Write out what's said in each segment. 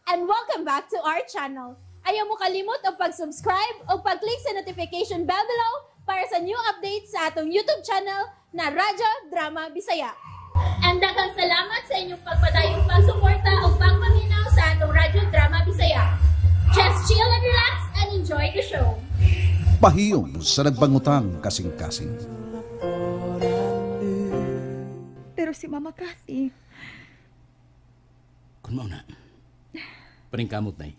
And welcome back to our channel. Ayaw mo kalimot og pag-subscribe o pag-click sa notification bell below para sa new updates sa atong YouTube channel na Radyo Drama Bisaya. And daghang salamat sa inyong pagpadayong pagsuporta o pagpaminaw sa atong Radyo Drama Bisaya. Just chill and relax and enjoy the show. Pahiyom sa nagbangutang kasing-kasing. Pero si Mama Kathy, Kung mao na, paningkamot na.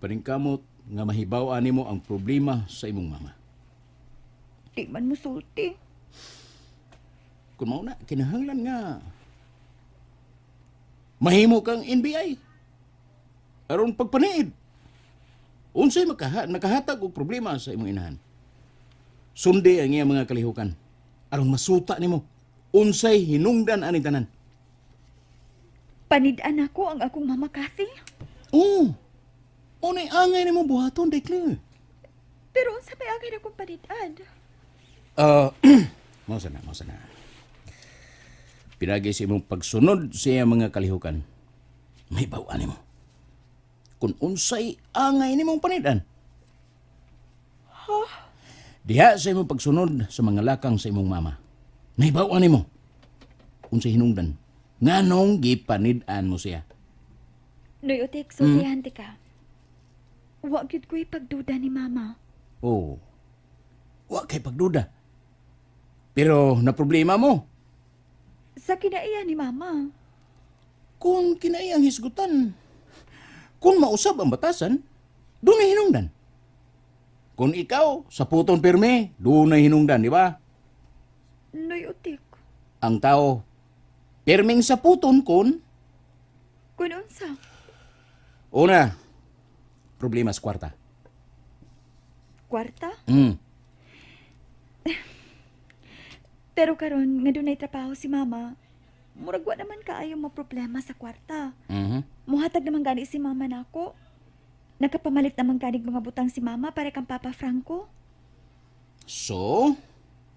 Paningkamot nga mahibaw nimo ang problema sa imong mama. Di man mo sulti. Kung mao na, kinahanglan nga mahimo kang NBI. Aron pagpaniid. Unsay nakahatag og problema sa imong inahan. Sundi ang iyang mga kalihukan. Aron masuta nimo unsay hinungdan ani tanan. Panid-an ako ang akong Mama Kathy. Oo. Unay angay nimo buhaton, Declare. Pero unsa may angay akong panid-an? Mao sana, mao sana. Pinagi sa imong pagsunod sa iyang mga kalihukan. May baw-an nimo kung unsay angay nimong panid-an. Huh? Diha sa imong pagsunod sa mga lakang sa imong mama. May baw-an nimo unsay hinungdan. Nganong gipanid-an mo siya? Noy Utik, sultihan ti ka. Wa gyud ko'y pagduda ni Mama. Oh. Wa kay pagduda. Pero na problema mo. Sa kinaiya ni Mama. Kung kinaiya ang hisgutan, kung mausab ang batasan, dunay hinungdan. Kung ikaw, sa puton pirme, dunay hinungdan, di ba? Noy Utik. Ang tao, pirming sa puton kung... Kung unsa? Una, problema sa kwarta. Kwarta? Mm. Pero karon nga dunay trabaho si Mama, murag wa naman kaayo mo problema sa kwarta. Mm-hmm. Muhatag naman gani si Mama nako. Nakapamalit naman ganig mga butang si Mama para kang Papa Franco. So,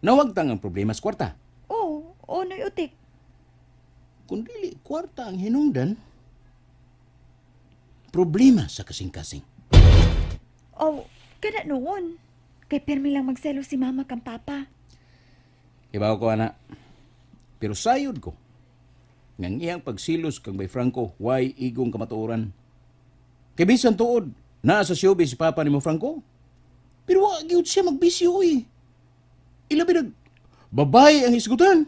nawagtang ang problema sa kwarta? Oo, oo, Noy Utik. Kung dili kwarta ang hinungdan, problema sa kasing-kasing. Oh, kada noon. Kay pirmi lang magselo si Mama kang Papa. Ibaw ko, ana. Pero sayod ko. Ngang iyang pagsilos kang Bay Franco, way igong kamatuoran. Kay bisan tuod, naa sa showbiz si Papa nimo Franco. Pero wa gyud siya magbisyo, oy. Ilabi nag babae ang hisgutan.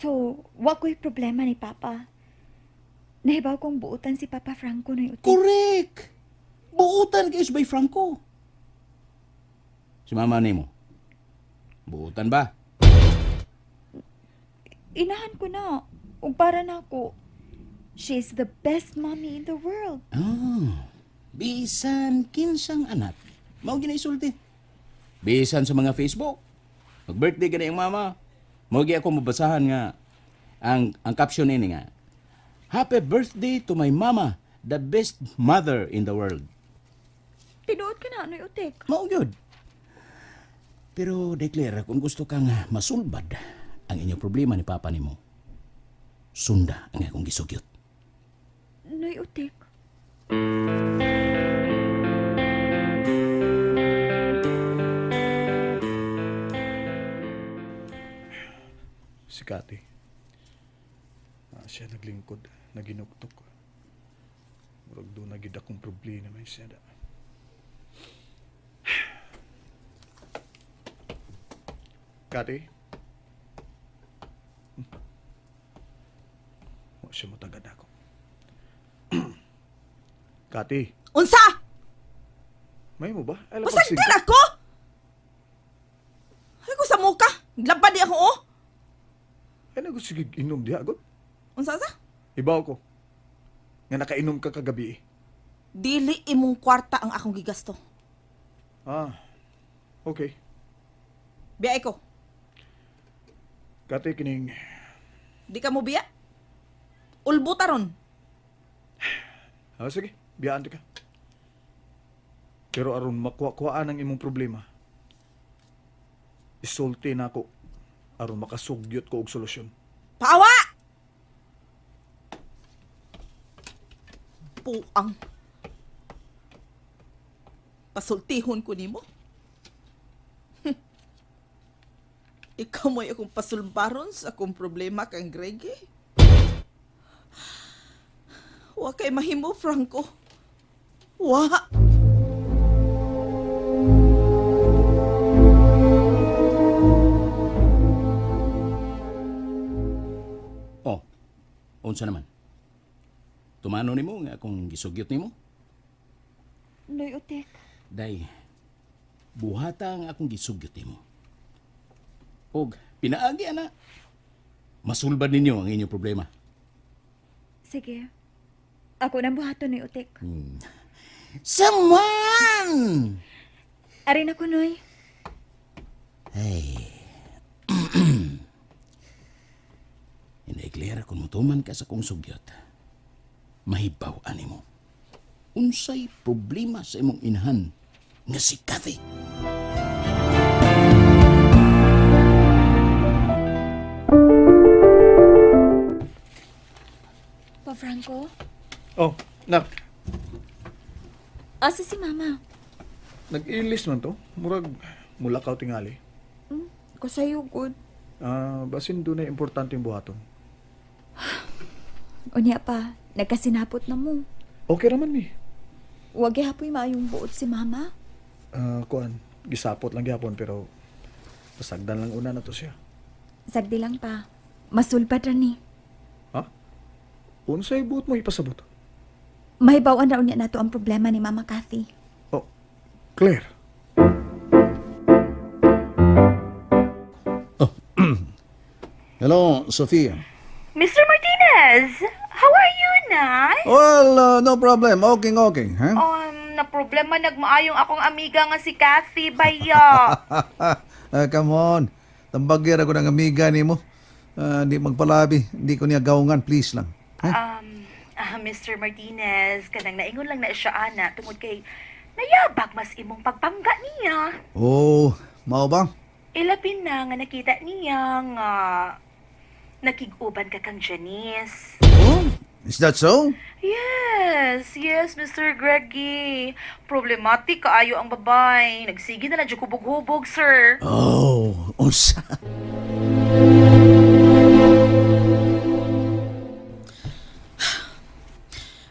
So, wa ko'y problema ni Papa. Nahibaw kong buutan si Papa Franco na uti. Correct! Buutan kay si Bay Franco. Si Mama nimo, buutan ba? Inahan ko na. Ug para na ako. She is the best mommy in the world. Ah, bisan kinsang anak, mao ginaisulti. Bisan sa mga Facebook, mag-birthday ka na yung mama, mao gi ako mabasahan nga ang caption ini nga, "Happy birthday to my mama, the best mother in the world." Tinuod ka na, Noy Utik. Mao gyud. Pero declare, kung gusto kang masulbad ang inyong problema ni Papa nimo, sunda ang akong gisugyot. Noy Utik. Si Kati. Siya naglingkod, naginuktok. Murag doon nagid akong problema may siya da. Kati? Wa siya matagad ako. Kati? Unsa? May mo ba? Ay, Unsa din ako? Ay ko sa muka. Glabad di ako oh. Ay nago sige inom diha gud. Unsa sa? Ibaw ko. Nga nakainom ka kagabi. Dili imong kwarta ang akong gigasto. Ah. Okay. Biya ko. Kati kining Di ka mo biya? Ulbo ta ron. Ah, sige, biyaan ka. Pero aron makuha-kuhaan ang imong problema, isulti na ako aron makasugyot ko og solusyon. Paawa! Puang. Pasultihon ko nimo. Ikaw mo'y akong pasulbaron sa akong problema kang Greggy. Wa kay mahimo, Franco. Wa. Oh, unsa naman? Tumano nimo nga akong gisugyot nimo? Noy Utik. Day, buhata ang akong gisugyot nimo. Og pinaagi ana. Masulbad ninyo ang inyong problema. Sige. Ako nang buhaton, Noy Utik. Saman! Arin ako, Noy. Ay. Inday Claire, kung mutuman ka sa kong sugyot, mahibaw ani mo. Unsay problema sa imong inahan nga si Kathy? Pa Franco? Oh, nak. Asa si Mama? Nag-ilis man to. Murag mulakaw tingali. Kasayo, good. Basin doon na importante yung buhaton. Unya pa, nagkasinapot na mo. Okay raman mi. Wag gihapoy maayong buot si Mama. Kuan, gisapot lang gihapon pero pasagdan lang una na to siya. Sagdi lang pa. Masulbad ra ni. Ha? Unsay buot mo ipasabot? Mahibaw-an ra unya nato ang problema ni Mama Kathy. Oh, Claire. Oh. Hello, Sophia. Mr. Martinez, how are you na? Well, no problem. Okay, okay. Huh? Na problema nagmaayong akong amiga nga si Kathy baya. Come on. Tambagir ako ng amiga nimo. Di magpalabi. Hindi ko niya gaungan. Please lang. Huh? Mr. Martinez, kanang naingon lang na siya ana tungod kay nayabag mas imong pagpangga niya. Oh, mao ba? Ilapin na nga nakita niya nga nakig-uban ka kang Janice. Oh, is that so? Yes, yes, Mr. Greggy. Problematic kaayo ang babay. Nagsige na lang dyan hubog-hubog, sir. Oh, unsa?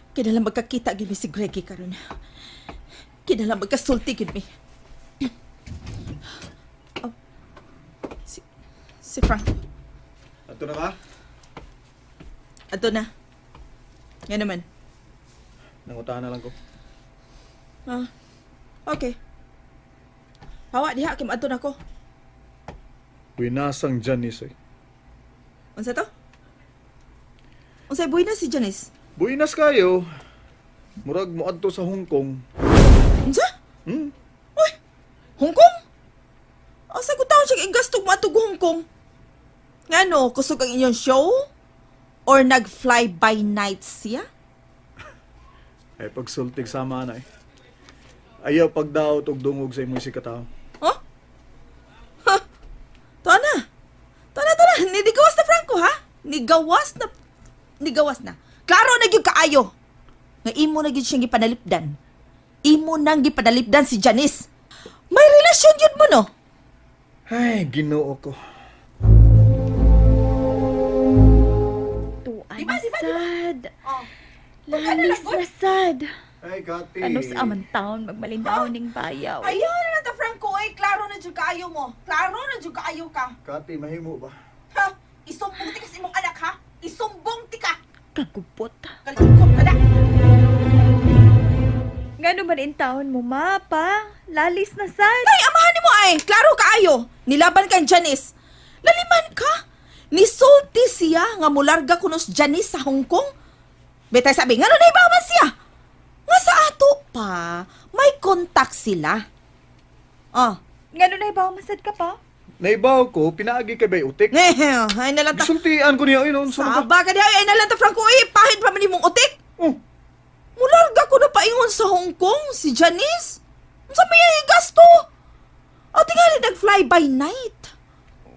Kinahanglan magkakita gid mi si Greggy karon. Kinahanglan magkasulti gid mi. Oh, si Frank. Ato na ka? Ato na. Nga naman. Nangutahan na lang ko. Ah, okay. Hawa diha kay maadto na ko. Winasang Janice eh. Unsa to? Unsay buhi na si Janice? Buinas kayo. Murag moadto sa Hong Kong. Unsa? Hmm? Uy! Hong Kong? Asa ko taon siya igastog moadto Hong Kong? Ngano, kusog ang inyong show? Or nag-fly by night siya? Ay, pagsultig sama na eh. Ayaw pagdaot og dungog sa imong sikatao. Huh? Ha? Tuwa na. Tuwa na, tuwa na. Nigawas na, Franco, ha? Nigawas na. Nigawas na. Klaro na gyud kaayo. Nga imo na gyud siyang gipanalipdan. Imo nang gipanalipdan si Janice. May relasyon yun mo, no? Ay, Ginoo ko. Tuan Diba, diba, diba? sad. Oh. Lalis na sad. Ay, Kati. Ano sa amang taon magmalindaw ning bayaw. Ayaw na na ta, Franco. Ay, klaro na gyud kaayo mo. Klaro na gyud kaayo ka. Kati, mahimo ba? Ha? Isumbong ti ka sa imong anak, ha? Isumbong ti ka. Kagubot. Kalingkod ka na. Ngano man in taon mo, ma, pa? Lalis na sad. Ay, amahan nimo ay. Klaro kaayo. Nilaban kang Janice. Laliman ka. Nisulti siya nga mularga kunos Janice sa Hong Kong. Betay sabi, ngano na ibaman siya? Nga sa ato pa, may kontak sila. Ah. Ngano na ibaw masad ka pa? Naibaw ko, pinaagi kay Bay Utik. Eh, ay nalang ta. Gisultian ko niya, ayun, unsa man ka? Saba ka diha, ay nalang ta, Franco. Ay, pahid pa man imong utik. Oh, Mularga ko na paingon sa Hong Kong, si Janice. Unsa may gasto? O, tingali nag-fly by night.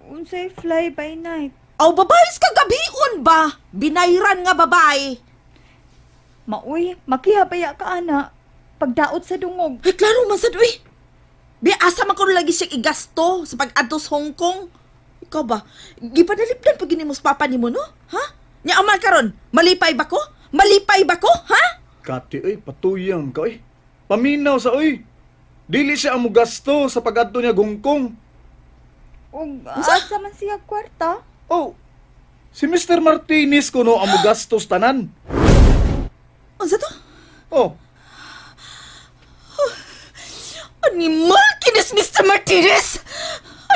Unsay fly by night? Aw, babae sa kagabion ba? Binayran nga babae. Maoy, makihabaya ka ana. Pagdaot sa dungog. Ay, klaro man sad uy. Bi asa man karon lagi siya igasto sa pag-adto sa Hong Kong. Ikaw ba? Gipanalipdan pa gini mo sa papa nimo no? Ha? Nya amal karon, malipay ba ko? Malipay ba ko? Ha? Kati oy, patuyang ka oy. Paminaw sa oy. Dili siya ang mugasto sa pag-adto niya Hong Kong. Ug asa man siya kwarta? Oh, si Mr. Martinez kuno ang mugastos tanan. Unsa to? Oh, Animal kinis Mr. Martinez!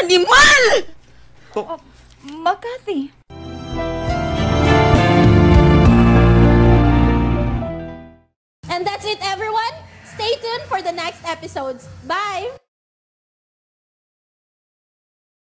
Animal! oh. Makati. And that's it, everyone. Stay tuned for the next episodes. Bye!